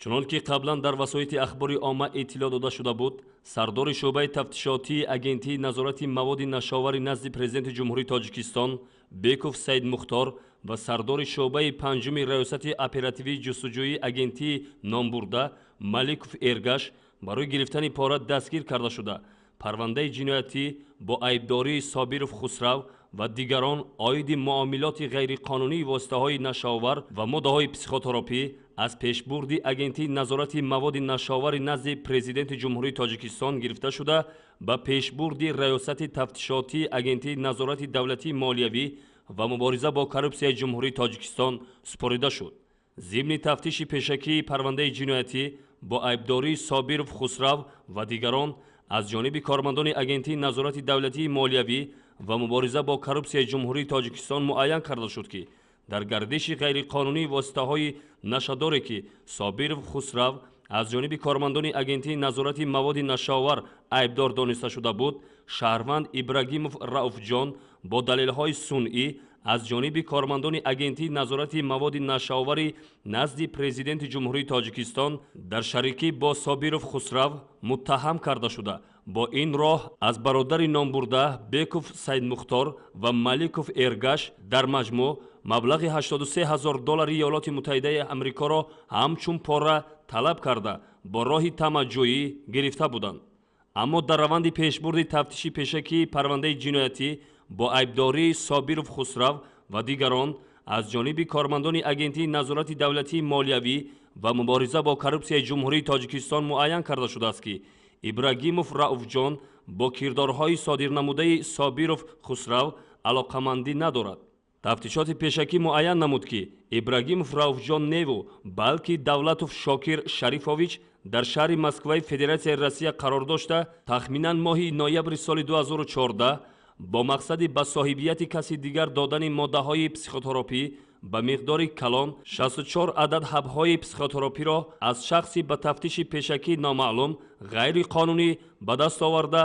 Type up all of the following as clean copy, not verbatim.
Чунон ки қаблан дар васоити ахбори омма иттилоъ дода шуда буд, сардори шӯъбаи тафтишотии Агентии назорати маводи нашъаовари назди Президенти Ҷумҳурии Тоҷикистон Беков Саидмухтор ва сардори шӯъбаи панҷуми Раёсати оперативии ҷустуҷӯии агентии номбурда Маликов Эргаш барои гирифтани пора дастгир карда шуда, парвандаи ҷиноятӣ бо айбдории Собиров Хусрав ва дигарон оиди муомилоти ғайриқонунии воситаҳои нашъаовар ва моддаҳои психотропӣ аз пешбурди Агентии назорати маводи нашъаовари назди Президенти Ҷумҳурии Тоҷикистон гирифта шуда, ба пешбурди Раёсати тафтишотии Агентии назорати давлатии молиявӣ ва мубориза бо коррупсияи Ҷумҳурии Тоҷикистон супорида шуд. Зимни тафтиши пешакии парвандаи ҷиноятӣ бо айбдории Собиров Хусрав ва дигарон аз ҷониби кормандони Агентии назорати давлатии молиявӣ ва мубориза бо коррупсияи Ҷумҳурии Тоҷикистон муайян карда шуд, ки дар гардиши ғайриқонунии воситаҳои нашъадоре, ки Собиров Хусрав аз ҷониби кормандони Агентии назорати маводи нашъаовар айбдор дониста шуда буд, шаҳрванд Ибрагимов Рауфҷон бо далелҳои сунъӣ аз ҷониби кормандони Агентии назорати маводи нашъаовари назди Президенти Ҷумҳурии Тоҷикистон дар шарикӣ бо Собиров Хусрав муттаҳам карда шуда, бо ин роҳ аз бародари номбурда Беков Саидмухтор ва Маликов Эргаш дар маҷмӯъ маблағи 83 ҳазор доллари Иёлоти Муттаҳидаи Амрикоро ҳамчун пора талаб карда, бо роҳи тамаъҷӯӣ гирифта буданд. Аммо дар раванди пешбурди тафтиши пешакии парвандаи ҷиноятӣ бо айбдории Собиров Хусрав ва дигарон аз ҷониби кормандони Агентии назорати давлатии молиявӣ ва мубориза бо коррупсияи Ҷумҳурии Тоҷикистон муайян карда шудааст, ки Ибрагимов Рауфҷон бо кирдорҳои содирнамудаи Собиров Хусрав алоқамандӣ надорад. Тафтишоти пешакӣ муайян намуд, ки Ибрагимов Рауфҷон неву, балки Давлатов Шокир Шарифович дар шаҳри Москваи Федератсияи Россия қарор дошта, тахминан моҳи ноябри соли 2014 бо мақсади ба соҳибияти каси дигар додани моддаҳои психотропӣ ба миқдори калон 64 адад ҳабҳои психотропиро аз шахси ба тафтиши пешакӣ номаълум ғайриқонунӣ ба даст оварда,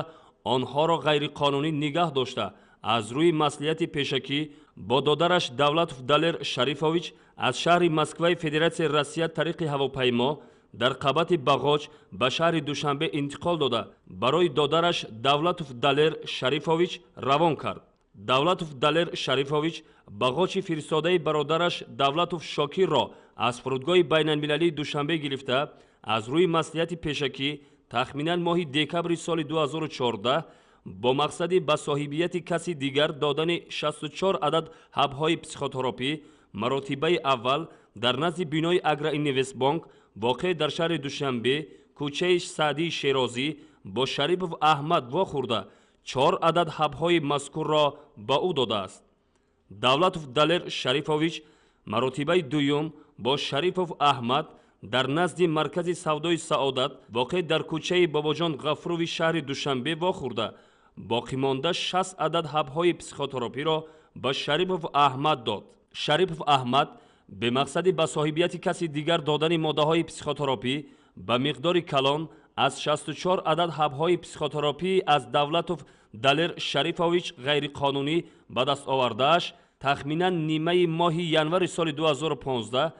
онҳоро ғайриқонунӣ нигаҳ дошта, аз рӯи маслиҳати пешакӣ бо додараш Давлатов Далер Шарифович аз шаҳри Москваи Федератсияи Россия тариқи ҳавопаймо дар қабати бағоҷ ба шаҳри Душанбе интиқол дода, барои додараш Давлатов Далер Шарифович равон кард. Давлатов Далер Шарифович бағоҷи фиристодаи бародараш Давлатов Шокирро аз фурудгоҳи байналмилалии Душанбе гирифта, аз рӯи маслиҳати пешакӣ тахминан моҳи декабри соли 2014 бо мақсади ба соҳибияти каси дигар додани 64 адад ҳабҳои психотропӣ маротибаи аввал дар назди бинои Агроинвестбонк воқеъ дар шаҳри Душанбе, кӯчаи Саъдии Шерозӣ бо Шарипов Аҳмад вохӯрда, 4 адад ҳабҳои мазкурро ба ӯ додааст. Давлатов Далер Шарифович маротибаи дуюм бо Шарипов Аҳмад дар назди маркази савдои Саодат воқеъ дар кӯчаи Бобоҷон Ғафурови шаҳри Душанбе вохӯрда, боқимонда 60 адад ҳабҳои психотропиро ба Шарипов Аҳмад дод. Шарипов Аҳмад бемақсади ба соҳибияти каси дигар додани моддаҳои психотропӣ ба миқдори калон аз 64 адад ҳабҳои психотропӣ аз Давлатов Далер Шарифович ғайриқонунӣ ба даст овардааш тахминан нимаи моҳи январи соли 2015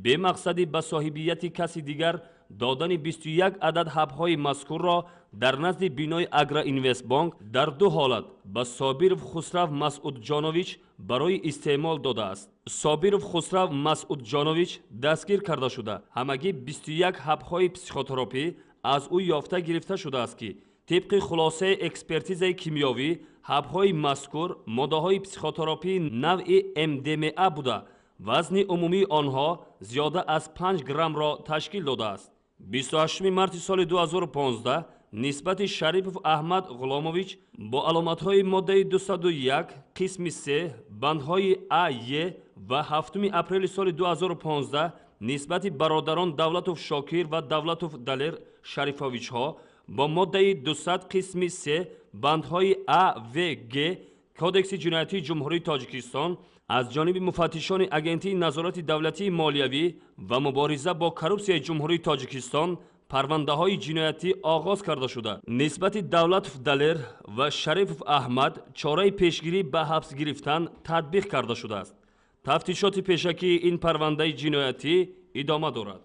бемақсади ба соҳибияти каси дигар додани 21 адад ҳабҳои мазкурро дар назди бинои Агроинвестбонк дар ду ҳолат ба Собиров Хусрав Масъудҷонович барои истеъмол додааст. Собиров Хусрав Масъудҷонович дастгир карда шуда, ҳамагӣ 21 ҳабҳои психотропӣ аз ӯ ёфта гирифта шудааст, ки тибқи хулосаи экспертизаи кимиёвӣ ҳабҳои мазкур моддаҳои психотропии навъи МДМА буда, вазни умумии онҳо зиёда аз 5 граммро ташкил додааст. 28 марти соли 2015 нисбати Шарипов Аҳмад Ғуломович бо аломатҳои моддаи 201 қисми 3 бандҳои А, Е ва 7 апрели соли 2015 нисбати бародарон Давлатов Шокир ва Давлатов Далер Шарифовичҳо бо моддаи 200 қисми 3 бандҳои А, В, Г Кодекси ҷиноятии Ҷумҳурии Тоҷикистон аз ҷониби муфаттишони Агентии назорати давлатии молиявӣ ва мубориза бо коррупсияи Ҷумҳурии Тоҷикистон парвандаҳои ҷиноятӣ оғоз карда шуда, нисбати Давлатов Далер ва Шарипов Аҳмад чораи пешгирӣ ба ҳабс гирифтан татбиқ карда шудааст. Тафтишоти пешакии ин парвандаи ҷиноятӣ идома дорад.